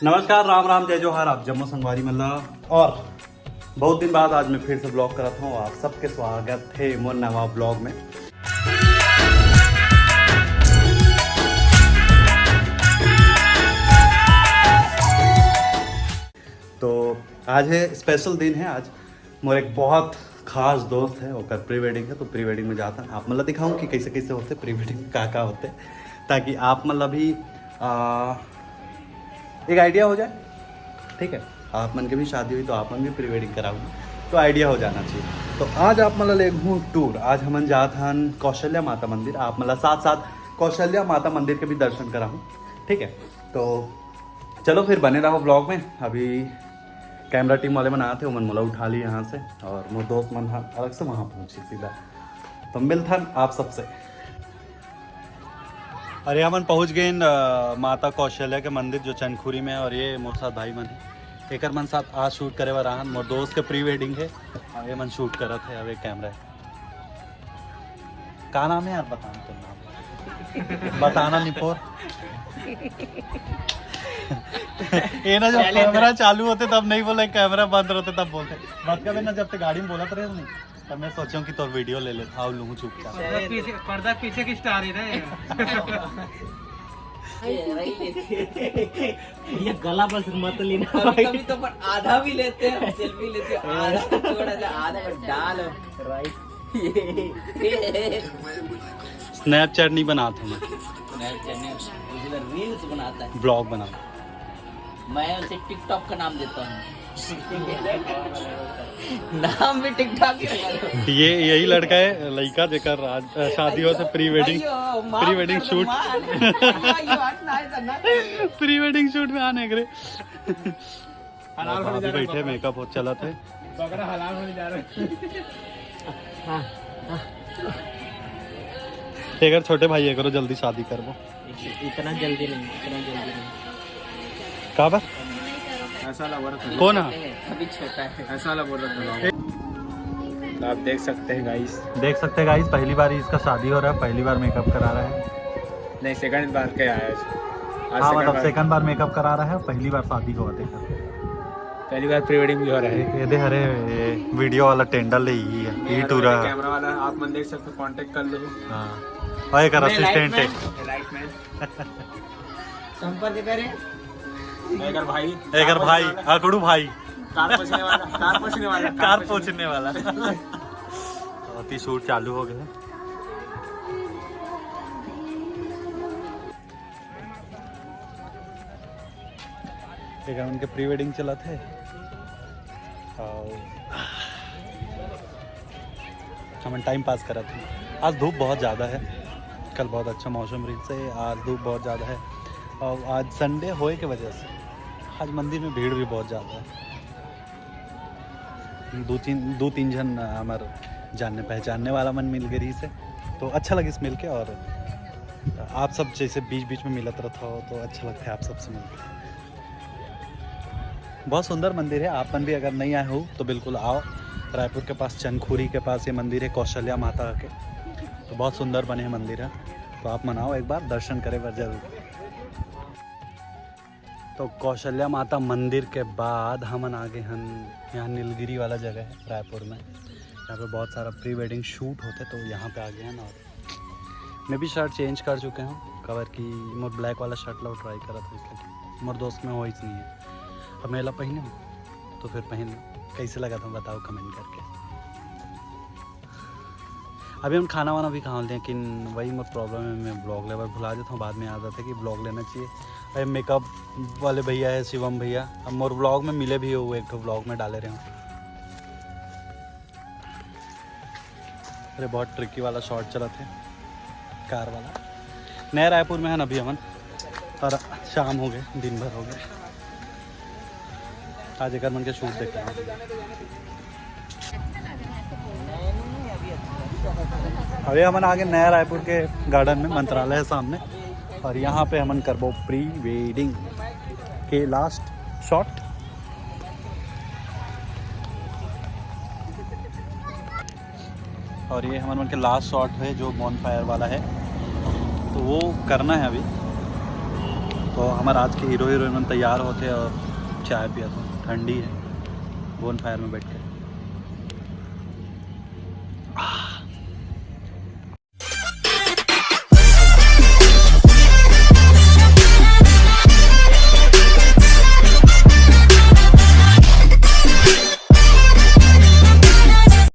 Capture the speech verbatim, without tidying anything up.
नमस्कार, राम राम, जय जोहार, आप जम्मो संगवारी मन ला। और बहुत दिन बाद आज मैं फिर से ब्लॉग करत हूँ। आप सबके स्वागत है मोर नवा ब्लॉग में। तो आज है स्पेशल दिन है, आज मोर एक बहुत खास दोस्त है, ओकर प्री वेडिंग है, तो प्री वेडिंग में जाता हूँ। आप मन ला दिखाऊँ कि कैसे कैसे होते प्री वेडिंग, का का होते, ताकि आप मन ला भी आ, एक आइडिया हो जाए। ठीक है, आप मन के भी शादी हुई तो आप मन भी प्री वेडिंग कराओगे, तो आइडिया हो जाना चाहिए। तो आज आप मन ला ले हूँ टूर। आज हमन जात हन कौशल्या माता मंदिर, आप मन ला साथ साथ कौशल्या माता मंदिर के भी दर्शन कराऊँ। ठीक है, तो चलो फिर बने रहो ब्लॉग में। अभी कैमरा टीम वाले मन आते, ओमन मोला उठा ली यहाँ से, और मोर दोस्त मन ह अलग से वहाँ पहुँची सीधा। तो मिलथन आप सबसे। अरे हमन पहुँच गए न, अ, माता कौशल्या के मंदिर जो चनखुरी में है, और ये मोर साथ भाई मन है, एकर मन साथ आज शूट करे बर आहन। मोर दोस्त के प्री वेडिंग है, और ये मन शूट करत है। अब एक कैमरा है, का नाम है यार? बताना तो नाम, बताना निपोर। ये ना, जब कैमरा चालू होते तब नहीं बोले, कैमरा बंद रहते तब बोलते। बात कबे ना, जब ते गाड़ी में बोलत रहे नहीं, तब मैं सोचूं कि तोर वीडियो ले लेता हूँ, लूँ चुपचाप। पर्दा पीछे, पर्दा पीछे की स्टार है ना ये। ये गला बस मत लेना कभी भाई। कभी तो पर आधा भी लेते हैं, सेल्फी लेते हैं, आधा तो थोड़ा सा, आधा पर डाल। राइट। स्नैपचैट नहीं बनाता मैं, स्नैपचैट नहीं, रील्स बनाता है। ब्लॉग बनाता। मैं उसे टिकटॉक का नाम देता हूँ। नाम भी टिकटॉक ही रखा है। ये यही लड़का है, लड़का जेकर आज, अ, शादी हो तो प्री वेडिंग, अयो, माफ प्री वेडिंग कर दो, शूट। माफ। अयो, अयो, हट ना, ऐसा ना। प्री वेडिंग शूट में आने करे। हलाल होने भाभी जा रहे हैं बैठे, बकरा। मेकअप हो चलत है। बकरा हलाल होने जा रहे हैं। हाँ, हाँ। एकर छोटे भाई है, करो जल्दी शादी करबो। इतना जल्दी नहीं, इतना जल्दी नहीं। का बा? ऐसा वाला बोल रहा था। कौन है? अभी छोटा है। ऐसा वाला बोल रहा था। आप देख सकते हैं गाइस। देख सकते हैं गाइस, पहली बार ही इसका शादी हो रहा है, पहली बार मेकअप करा रहा है। नहीं, सेकंड बार के आया है। आज हाँ, सेकंड मतलब बार। सेकंड बार मेकअप करा रहा है, पहली बार शादी हो रहा है। पहली बार प्री वेडिंग भी हो रहा है। ये दे, अरे, ये वीडियो वाला टेंडर ले ही है, ये ये टूरा। कैमरा वाला आप मन देख सकते हो, कॉन्टैक्ट कर लो। हाँ, और एक नहीं, असिस्टेंट है। Light man. संपर्क करें। एकर भाई, एकर भाई, अकड़ू भाई। कार पोछने वाला, कार पोछने वाला, कार पोछने वाला। अति शूट चालू हो गए। एक उनके प्री वेडिंग चलत है और हमन टाइम पास करत हन। आज धूप बहुत ज़्यादा है, कल बहुत अच्छा मौसम रहिस हे, आज धूप बहुत ज़्यादा है और आज संडे होए के वजह से आज मंदिर में भीड़ भी बहुत ज़्यादा है। दो तीन, दो तीन झन हमार जानने पहचानने वाला मन मिल गए रहिस हे, तो अच्छा लगिस मिल के। और आप सब जैसे बीच बीच में मिलत रहत हो तो अच्छा लगता है आप सबसे मिलके। बहुत सुंदर मंदिर है, आप मन भी अगर नहीं आए हो तो बिल्कुल आओ। रायपुर के पास चनखुरी के पास ये मंदिर है कौशल्या माता के, तो बहुत सुंदर बने हैं मंदिर है, तो आप मन आओ एक बार दर्शन करे बर जरूर। तो कौशल्या माता मंदिर के बाद हमन आगे हन यहाँ नीलगिरी वाला जगह है रायपुर में, यहाँ पे बहुत सारा प्री वेडिंग शूट होते, तो यहाँ पे आगे हन। और मैं भी शर्ट चेंज कर चुके हूँ, काबर कि मोर ब्लैक वाला शर्ट ला ट्राई करत हूँ, इसलिए मोर दोस्त में होइस नहीं है। अब मैं ला पहने हूँ तो फिर पहन लो, कैसे लगा था बताओ कमेंट करके। अभी हम खाना वाना भी खाओ, लेकिन वही मोर प्रॉब्लम है, मैं ब्लॉग लेबर भुला जाता हूँ, बाद में याद आता है कि ब्लॉग लेना चाहिए। अरे मेकअप वाले भैया है शिवम भैया, अब मोर ब्लॉग में मिले भी हो, एक ठो ब्लॉग में डाले रहे हूँ। अरे बहुत ट्रिकी वाला शॉट चलत है कार वाला। नया रायपुर में है ना अभी हमन, और शाम हो गए, दिन भर हो गए। आज एक मन के शूट देख रहा हूँ। अभी हमन आगे नया रायपुर के गार्डन में, मंत्रालय है सामने, और यहाँ पे हमन करबो प्री वेडिंग के लास्ट शॉट। और ये हमर मन के लास्ट शॉट है जो बॉनफायर वाला है, तो वो करना है अभी। तो हमर आज के हीरो हीरोइन मन तैयार होथे और चाय पियत हे, ठंडी है, बोन फायर में बैठ के।